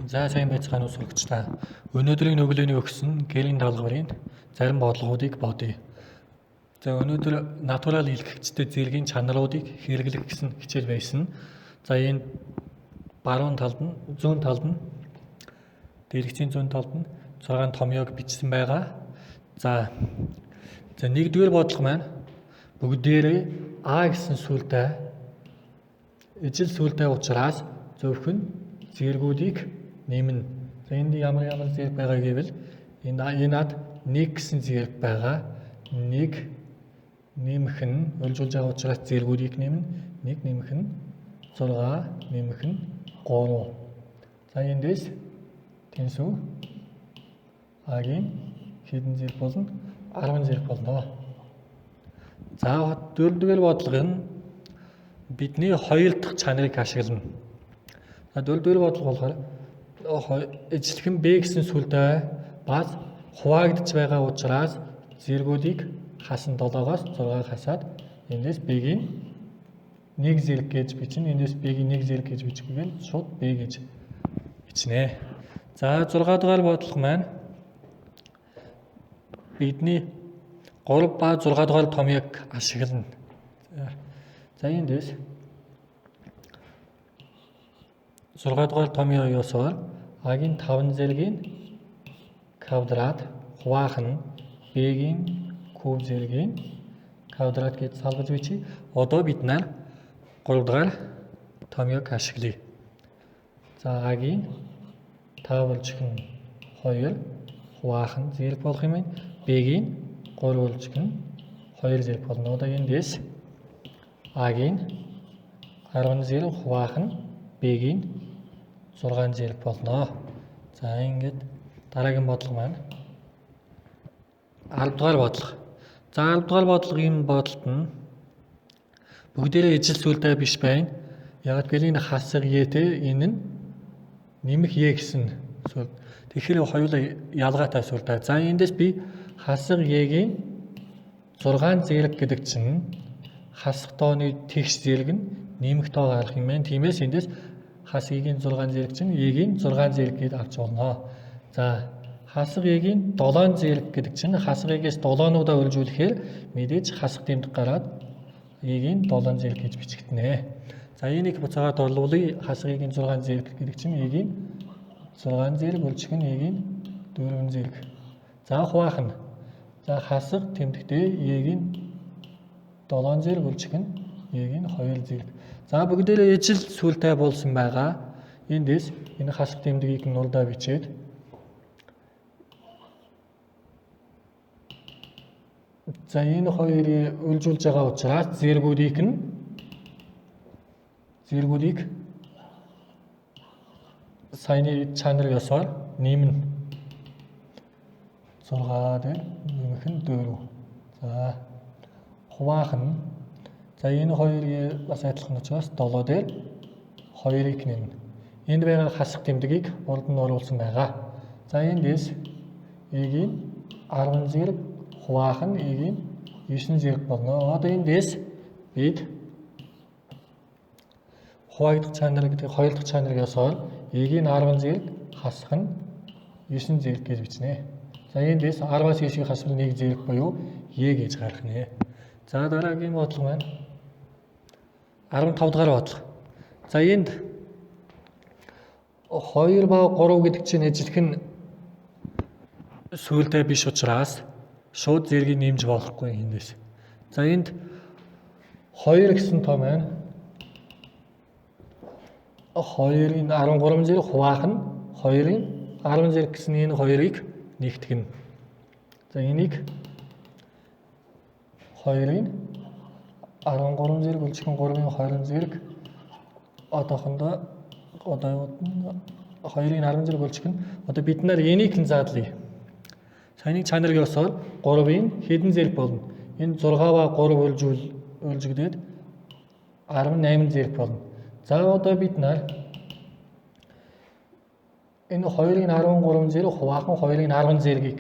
За сайн байцгаана уу сурагчдаа. Өнөөдрийн өглөөний өгсөн гэрийн даалгаврын зарим бодлогоодыг бодъё. За өнөөдөр натурал илгээгчтэй зэргийн чанаруудыг хэрэглэх гэсэн хичээл байсан. За энэ баруун талд нь зүүн талд нь дэлгэцийн зүүн талд нь 6 томьёог бичсэн байгаа. За за нэгдүгээр бодлого маань бүгдээрээ А гэсэн сүлдээ ижил сүлдээ учраас зөвхөн зэргүүдийг нэмнэ. За энд ямар ямар зэрэг байгаа гэвэл энэ над 1 гэсэн зэрэг байгаа. 1 нэмэх нь уйлжуулж байгаа учраас зэргүүдийг нэмнэ. 1 нэмэх нь 6 нэмэх нь 3. За эндээс тэнсүү А-гийн хэдэн зэрэг болно? 10 зэрэг болно. За дөрөвдүгээр бодлого нь бидний хоёр дахь чанарыг ашиглана. За дөрөвдүгээр бодлого болохоор ижилхэн B гэсэн сүлдээ бас хуваагдж байгаа учраас зэргүүдийг хасан 7-оос 6 хасаад эндээс B-гийн 1 зэрэг гэж бичнэ. Эндээс B-гийн 1 зэрэг гэж бичихгүй шууд B гэж бичнэ. За 6 дугаар бодлого маань бидний 3 ба 6 дугаар томьёог ашиглана. За эндээс 6 дугаар томьёо ёсоор А-гийн 5 зэргийн квадрат хуваах нь B-гийн куб зэргийн квадрат гэж салгаж бичье. Одоо бид нар 3 дугаар томьёог ашиглая. За А-гийн 5 болчих нь 2 хуваах нь зэрэг болох юм байна. B-гийн 3 болчих нь 2 зэрэг болно. Одоо эндээс А-гийн 10 зэрэг хуваах нь B-гийн 6 зэрэг болно. За ингээд дараагийн бодлого маань 10 дугаар бодлого. За 10 дугаар бодлогын бодолт нь бүгдээрээ ижил сүлдээ биш байна. Яг гэвэл энэ хасаг Е те энэ нь нэмэх Е гэсэн сүл. Тэгэхээр хоёулаа ялгаатай сүлдээ. За эндээс би хасаг Е-гийн 6 зэрэг гэдэг чинь хасах тооны тэгш зэрэг нь нэмэх тоо гарах юм байна. Тиймээс эндээс хас E-гийн 6 зэрэг чинь E-гийн 6 зэрэг гээд авч болно. За хасах E-гийн 7 зэрэг гэдэг чинь хасах E-гээс 7-нуудаа үржүүлэхээр мэдээж хасах тэмдэг гараад E-гийн 7 зэрэг гэж бичигдэнэ. За энийг буцаагаад орлуулъя. Хасах E-гийн 6 зэрэг гэдэг чинь E-гийн 6 зэрэг үлжих нь E-гийн 4 зэрэг. За хуваах нь. За хасах тэмдэгтээ E-гийн 7 зэрэг үлжих нь E-гийн 2 зэрэг. За бүгдээрээ ижил сүлтэй болсон байгаа. Эндээс энэ хасах тэмдгийг нурдаа бичээд за энэ хоёрыг үлжүүлж байгаа учраас зэргүүдийг саяны чанар ёсоор нэмнэ. 6 дээр нэмэх нь 4. За хуваах нь за энэ хоёрыг бас адилхан учраас 7 дээр 2-ыг нэмнэ. Энд байгаа хасах тэмдгийг урд нь оруулсан байгаа. За эндээс E-гийн 10 зэрэг хуваах нь E-гийн 9 зэрэг болно. Одоо эндээс бид хуваагдах чанар гэдэг хоёр дахь чанар ёсоор E-гийн 10 зэрэг хасах нь 9 зэрэг гэж бичнэ. За эндээс 10-аас 9-ийг хасвал 1 зэрэг буюу Е гэж гарах нэ. За дараагийн бодлого маань 15 дугаар бодлого. За энд 2 ба 3 гэдэг чинь ижилхэн сүлдээ биш учраас шууд зэргийг нэмж болохгүй эндээс. За энд 2 гэсэн тоо маань 2-ын 13 зэрэг хуваах нь 2-ын 10 зэрэг гэсэн энэ хоёрыг нэгтгэнэ. За энийг 2-ын 13 зэрэг үлжихэн 3-ын 20 зэрэг одоохондоо одоо 2-ын 10 зэрэг үлжихэн одоо бид нар энийг нь заадлая. Саяны чанар ёсоор 3-ын хэдэн зэрэг болно. Энэ 6 ба 3 үлжигдээд 18 зэрэг болно. За одоо бид нар энэ 2-ын 13 зэрэг хуваах нь 2-ын 10 зэргийг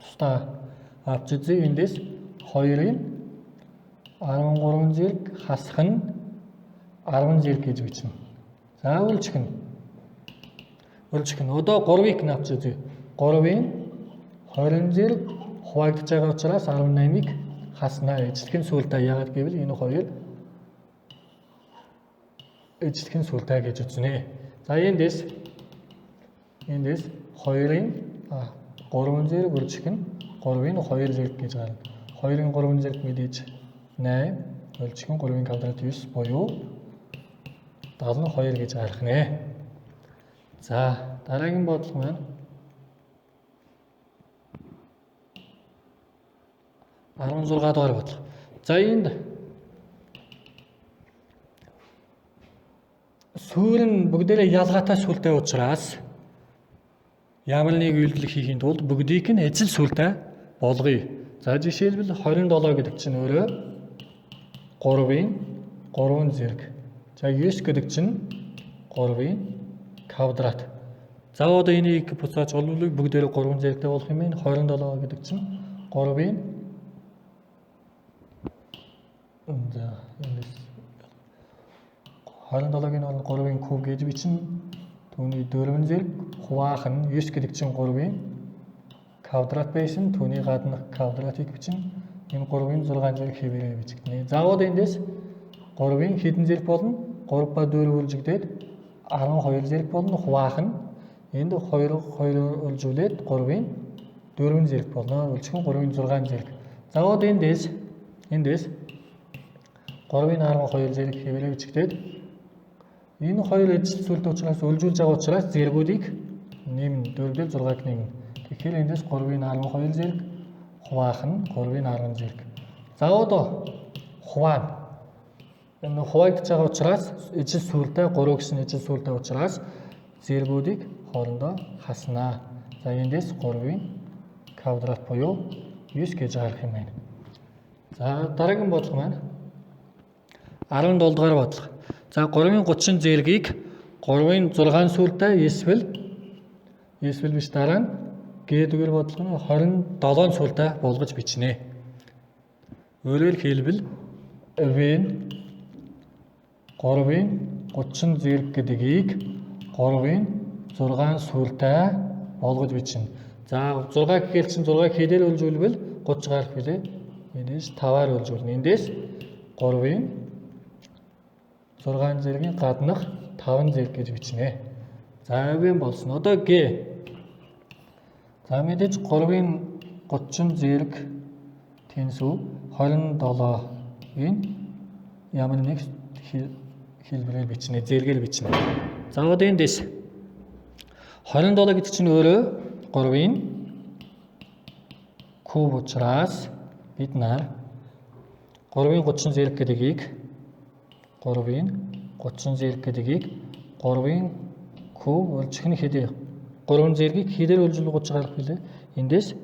тусдаа авч үзье. Эндээс 2-ын 13 зэрэг хасах нь 10 зэрэг гэж бичнэ. За үлжих нь Үржих нь одоо 3-ыг нь авч үзье. 3-ын 20 зэрэг хуваагдж байгаа учраас 18-ыг хасна. Ижилхэн сүлдээ яагаад гэвэл энэ хоёр ижилхэн сүлдээ гэж үзнэ. За эндээс 2-ын 3 зэрэг үржих нь 3-ын 2 зэрэг гэж гарна. 2-ын 3 зэрэг мэдээж 8 үржих нь 3-ын квадрат 9 буюу 72 гэж гарах нэ. За дараагийн бодлого маань 16 дугаар бодлого. За энд суурь нь бүгдээрээ ялгаатай сүлдээ учраас ямар нэг үйлдэл хийхийн тулд бүгдийг нь эзэл сүлдээ болгоё. За жишээлбэл 27 гэдэг чинь өөрөө 3-ын 3 зэрэг. За 9 гэдэг чинь 3-ын квадрат. За одоо энийг буцааж олвол бүгдээрээ 3 зэрэгтэй болох юм байна. 27 гэдэг чинь 3-ын за энэс 27-гийн оронд 3-ын куб гэж бичнэ. Түүний 4 зэрэг хуваах нь 9 гэдэг чинь 3-ын квадрат байсан. Түүний гаднах квадратыг бичнэ. Энэ 3-ын 6 зэрэг хэвээрээ бичигдэнэ. За одоо эндээс 3-ын хэдэн зэрэг болно? 3 ба 4 үржигдээд 12 зэрэг болно. Хуваах нь энд 2 2 үржүүлээд 3-ын 4 зэрэг болно. Үржих нь 3-ын 6 зэрэг. За одоо эндээс 3-ын 12 зэрэг хэвээрээ бичигдээд энэ хоёр эзэл сүлд учраас үржүүлж байгаа учраас зэргүүдийг нэмнэ. 4 дээр 6-г нэмнэ. Тэгэхээр эндээс 3-ын 12 зэрэг хуваах нь 3-ын 10 зэрэг. За одоо хуваана. Энэ хуваагдж байгаа учраас ижил сүлдээ 3 гэсэн ижил сүлдээ учраас зэргүүдийг хоорондоо хаснаа. За эндээс 3-ын квадрат буюу 9 гэж гарах юм байна. За дараагийн бодлого маань 17 дугаар бодлого. За 3-ын 30 зэргийг 3-ын 6 сүлдээ эсвэл биш дараа нь Г-р бодлого нь 27 сүлдээ болгож бичнэ. Өөрөөр хэлбэл V-н 3-ын 30 зэрэг гэдгийг 3-ын 6 сүлдээ болгож бичнэ. За 6 гэхэл чинь 6-ыг хэдээр үржүүлбэл 30 гарах билээ. Эндээс 5-аар үржүүлнэ. Эндээс 3-ын 6 зэргийн гаднах 5 зэрэг гэж бичнэ. За V болсон. Одоо Г. За мэдээж 3-ын 30 зэрэг тэнсүү 27-ийн ямар нэг хэлбэрээр бичнэ, зэрэгээр бичнэ. За одоо эндээс 27 гэдэг чинь өөрөө 3-ын куб учраас бид нар 3-ын 30 зэрэг гэдгийг 3-ын 30 зэрэг гэдгийг 3-ын куб үржих нь хэдий 3 зэргийг хэдээр үржүүлэх 30 гарах билээ. Эндээс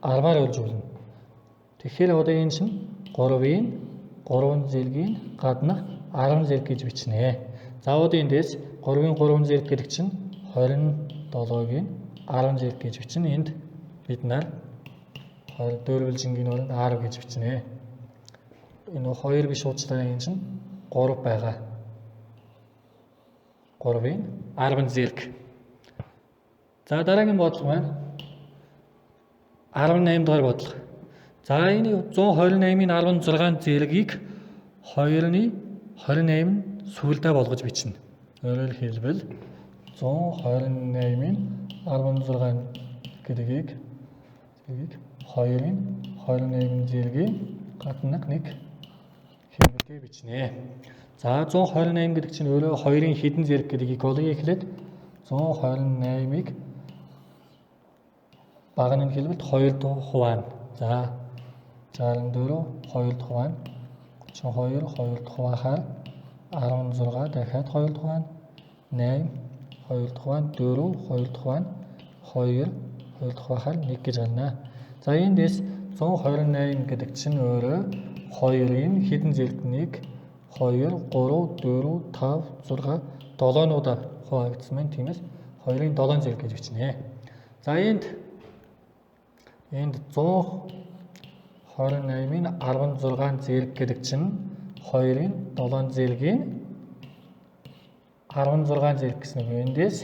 10-аар үржүүлнэ. Тэгэхээр одоо энэ чинь 3-ын 3 зэргийн гаднах 10 зэрэг гэж бичнэ. За одоо эндээс 3-ын 3 зэрэг гэдэг чинь 27-гийн 10 зэрэг гэж бичнэ. Энд бид нар 24 бэлжингийн оронд 10 гэж бичнэ. Энэ 2 биш уучлаарай энэ чинь 3 байгаа. 3-ын 10 зэрэг. За дараагийн бодлого маань 18 дугаар бодлого. За энэ 128-ын 16 зэргийг 2-ны 28 сүлдээ болгож бичнэ. Өөрөөр хэлбэл 128-ын 16 гэдгийг 2-ын 28 зэргийн гаднах нэг хэлбэртэй бичнэ. За 128 гэдэг чинь өөрөө 2-ын хэдэн зэрэг гэдгийг олъё. Эхлээд 128-ыг бага нь хэлбэлд 2 хуваана. За 64 2 хуваана. 32 2 хуваахаар 16 дахиад 2 хуваана. 8 2 хуваана. 4 2 хуваана. 2 2 хуваахаар 1 гэж гарна. За эндээс 128 гэдэг чинь өөрөө 2-ын хэдэн зэрэг 1 2 3 4 5 6 7-нуудаар хуваагдсан байна. Тиймээс 2-ын 7 зэрэг гэж бичнэ. За энд 128-ын 16 зэрэг гэдэг чинь 2-ын 7 зэргийн 16 зэрэг гэсэн үг. Эндээс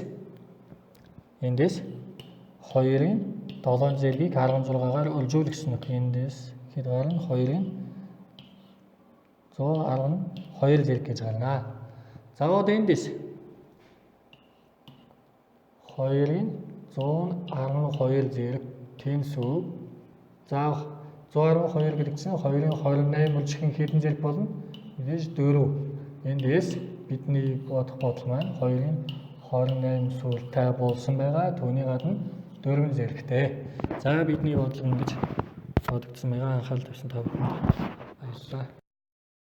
Эндээс 2-ын 7 зэргийг 16-гаар үржүүлэх гэсэн үг. Эндээс хэд гарна? 2-ын 112 зэрэг гэж гарна. За, одоо эндээс 2-ын 112 зэрэг тэнцүү. За, 112 гэдэг чинь 2-ын 28 үржихэн хэдэн зэрэг болно? Мэдээж 4. Эндээс бидний бодох бодол маань 2-ын 28 сүртэй болсон байгаа. Түүний гадна 4 зэрэгтэй. За, бидний бодлого ингэж бодогдсон байгаа. Анхаарал тавьсан та бүхэнд баярлалаа.